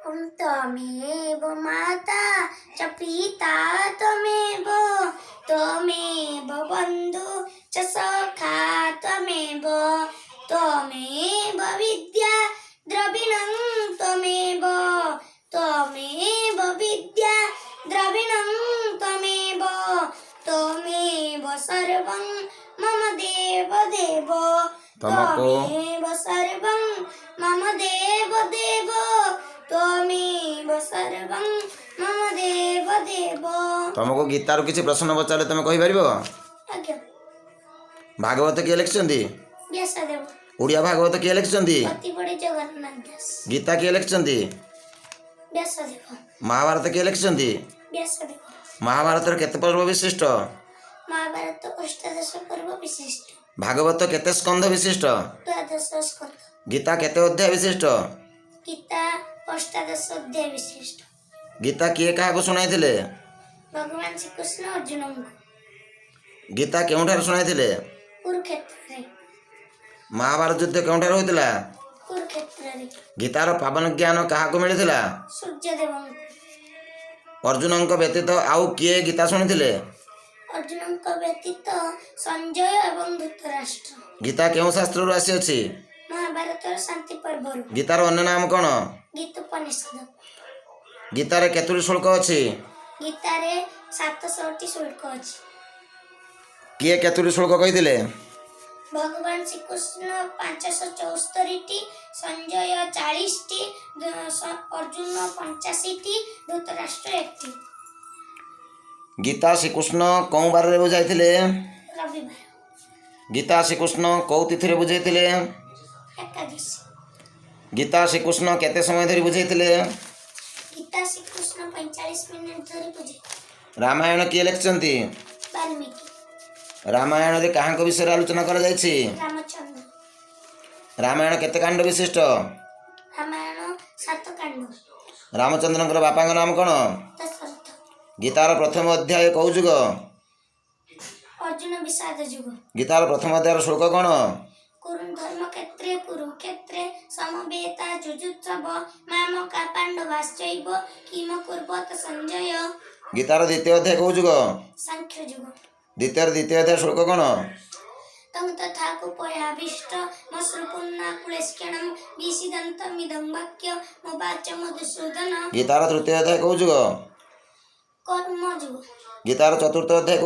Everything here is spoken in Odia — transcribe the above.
ଓಂ ତ୍ୱମେବ ମାତା ଚ ପିତା ତ୍ୱମେବ, ତ୍ୱମେବ ବନ୍ଧୁ ଚ ସଖା ତ୍ୱମେବ, ତ୍ୱମେବ ବିଦ୍ୟା ଦ୍ରବିଣଂ ତ୍ୱମେବ, ତ୍ୱମେବ ବିଦ୍ୟା ଦ୍ରବିଣଂ ତ୍ୱମେବ, ତ୍ୱମେବ ସର୍ବଂ ମମ ଦେବ ଦେବ। ତମକୁ ତ୍ୱମେବ ସର୍ବଂ ମମ ଦେବ ଦେବ, ତ୍ୱମେବ ସର୍ବଂ ମମ ଦେବ ଦେବ। ତମକୁ ଗୀତାରୁ କିଛି ପ୍ରଶ୍ନ ପଚାରିଲେ ତମେ କହିପାରିବ? ଆଜ୍ଞା। ଭାଗବତ କିଏ ଲେଖିଛନ୍ତି? ବ୍ୟାସଦେବ। ଓଡ଼ିଆ ଭାଗବତ କିଏ ଲେଖିଛନ୍ତି? ପତିପଡ଼ି ଜଗନ୍ନାଥ ଦାସ। ଗୀତା କିଏ ଲେଖିଛନ୍ତି? ବ୍ୟାସଦେବ। ମହାଭାରତ କିଏ ଲେଖିଛନ୍ତି? ବ୍ୟାସଦେବ। ମହାଭାରତର କେତେ ପର୍ବ ବିଶିଷ୍ଟ? ମହାଭାରତ ଅଷ୍ଟାଦଶ ପର୍ବ ବିଶିଷ୍ଟ। ଭାଗବତ କେତେ ସ୍କନ୍ଧ ବିଶିଷ୍ଟ? 12 ସ୍କନ୍ଧ। ଗୀତା କେତେ ଅଧ୍ୟାୟ ବିଶିଷ୍ଟ? ଗୀତା 18 ଅଧ୍ୟାୟ ବିଶିଷ୍ଟ। ଗୀତା କିଏ କାହାକୁ ଶୁଣାଇଥିଲେ? ଭଗବାନ ଶ୍ରୀକୃଷ୍ଣ ଅର୍ଜୁନଙ୍କୁ। ଗୀତା କେଉଁଠାରେ ଶୁଣାଇଥିଲେ? କୁରୁକ୍ଷେତ୍ରରେ। ମହାଭାରତ ଯୁଦ୍ଧ କେଉଁଠାରେ ହୋଇଥିଲା? କୁରୁକ୍ଷେତ୍ରରେ। ଗୀତାର ପାବନ ଜ୍ଞାନ କାହାକୁ ମିଳିଥିଲା? ସୂର୍ଯ୍ୟଦେବଙ୍କୁ। ଅର୍ଜୁନଙ୍କ ବ୍ୟତୀତ ଆଉ କିଏ ଗୀତା ଶୁଣିଥିଲେ? ଅର୍ଜୁନଙ୍କ ବ୍ୟତୀତ ସଞ୍ଜୟ ଏବଂ ଧୃତରାଷ୍ଟ୍ର। ଗୀତା କେଉଁ ଶାସ୍ତ୍ରରୁ ଆସିଅଛି? ମହାଭାରତର ଶାନ୍ତି ପର୍ବରୁ। ଗୀତାର ଅନ୍ୟ ନାମ କ'ଣ? ଗୀତୋପନିଷଦ। ଗୀତାରେ କେତୋଟି ଶ୍ଳୋକ ଅଛି? ଗୀତାରେ 700ଟି ଶ୍ଳୋକ ଅଛି। କିଏ କେତୋଟି ଶ୍ଳୋକ କହିଥିଲେ? ଭଗବାନ ଶ୍ରୀକୃଷ୍ଣ 574ଟି, ସଞ୍ଜୟ 40ଟି, ଅର୍ଜୁନ 85ଟି, ଧୃତରାଷ୍ଟ୍ର 1ଟି। ଗୀତା ଶ୍ରୀକୃଷ୍ଣ କେଉଁ ବାରରେ ବୁଝାଇଥିଲେ? ରବିବାର। ଗୀତା ଶ୍ରୀକୃଷ୍ଣ କେଉଁ ତିଥିରେ ବୁଝାଇଥିଲେ? ଏକାଦଶୀ। ଗୀତା ଶ୍ରୀକୃଷ୍ଣ କେତେ ସମୟ ଧରି ବୁଝାଇଥିଲେ? ଗୀତା ଶ୍ରୀକୃଷ୍ଣ 45 ମିନିଟ୍ ଧରି ବୁଝାଇ ରାମାୟଣ କିଏ ଲେଖିଛନ୍ତି? ବାଲ୍ମୀକି। ରାମାୟଣରେ କାହାଙ୍କ ବିଷୟରେ ଆଲୋଚନା କରାଯାଇଛି? ରାମଚନ୍ଦ୍ର। ରାମାୟଣ କେତେ କାଣ୍ଡ ବିଶିଷ୍ଟ? ରାମାୟଣ ସାତ କାଣ୍ଡ। ରାମଚନ୍ଦ୍ରଙ୍କର ବାପାଙ୍କ ନାମ କ'ଣ? ଦଶରଥ। ଗୀତାର ପ୍ରଥମ ଅଧ୍ୟାୟ କେଉଁ ଯୁଗ? ଅର୍ଜୁନ ବିଷାଦ ଯୁଗ। ଗୀତାର ପ୍ରଥମ ଅଧ୍ୟାୟର ଶ୍ଳୋକ କ'ଣ? କୁରୁ ଧର୍ମକ୍ଷେତ୍ରେ କୁରୁକ୍ଷେତ୍ରେ ସମବେତା ଯୁଯୁତ୍ସବ ମାମକା ପାଣ୍ଡବାଶ୍ଚୈବ କିମ କୁର୍ବତ ସଞ୍ଜୟ। ଗୀତାର ଦ୍ୱିତୀୟ ଅଧ୍ୟାୟ କେଉଁ ଯୁଗ? ସାଂଖ୍ୟ ଯୁଗ। ଦ୍ୱିତୀୟ ଅଧ୍ୟାୟ ଶ୍ଳୋକ କ'ଣ? ତଂ ତଥା କୋପୟାବିଷ୍ଟ ମଶ୍ରୁପୂର୍ଣ୍ଣାକୁଳେକ୍ଷଣಂ ବିଷୀଦନ୍ତମିଦଂ ବାକ୍ୟମୁବାଚ ମଧୁସୂଦନ। ଗୀତାର ତୃତୀୟ ଅଧ୍ୟାୟ କେଉଁ ଯୁଗ? କର୍ମ ଯୁଗ। ଗୀତାର ଚତୁର୍ଥ ଅଧ୍ୟାୟ କେଉଁ